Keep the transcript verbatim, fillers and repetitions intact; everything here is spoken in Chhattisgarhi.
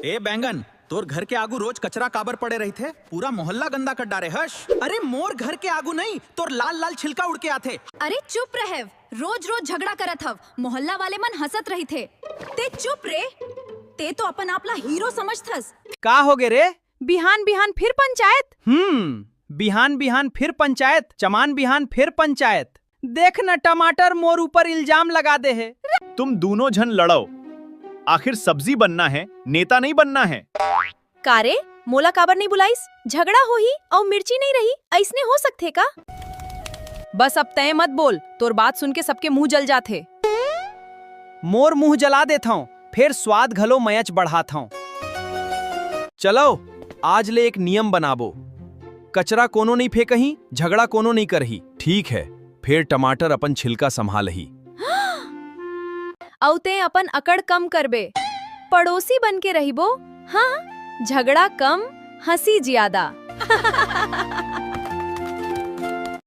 ए बैंगन, तोर घर के आगू रोज कचरा काबर पड़े रहिथे? पूरा मोहल्ला गंदा कर डारे हस। अरे, मोर घर के आगू नहीं, तोर लाल लाल छिलका उड़ के आथे। अरे चुप रहे, रोज रोज झगड़ा करत हव, मोहल्ला वाले मन हंसत रहिथे। ते चुप रे, ते तो अपन आप ला हीरो समझथस। का होगे रे? बिहान बिहान फिर पंचायत? हम्म, बिहान बिहान फिर पंचायत, चमान बिहान फिर पंचायत। देख न, टमाटर मोर ऊपर इल्जाम लगा दे हे। तुम दूनों झन लड़व, आखिर सब्जी बनना है, नेता नहीं बनना है। का रे, मोला काबर नहीं बुलाइस? झगड़ा होही अउ मिर्ची नहीं रही, अइसने हो सकथे का? बस अब तैं मत बोल, तोर बात सुन के सबके मुंह जल जाथे। मोर मुंह जला देथंव, फेर स्वाद घलो मयच बढ़ाथंव। चलो, आज ले एक नियम बनाबो, कचरा कोनो नहीं फेंकही, झगड़ा कोनो नहीं करही। ठीक है, फेर टमाटर अपन छिलका संभालही। अउ तें अपन अकड़ कम करबे, पड़ोसी बन के रहिबो। हाँ, झगड़ा कम, हंसी ज्यादा।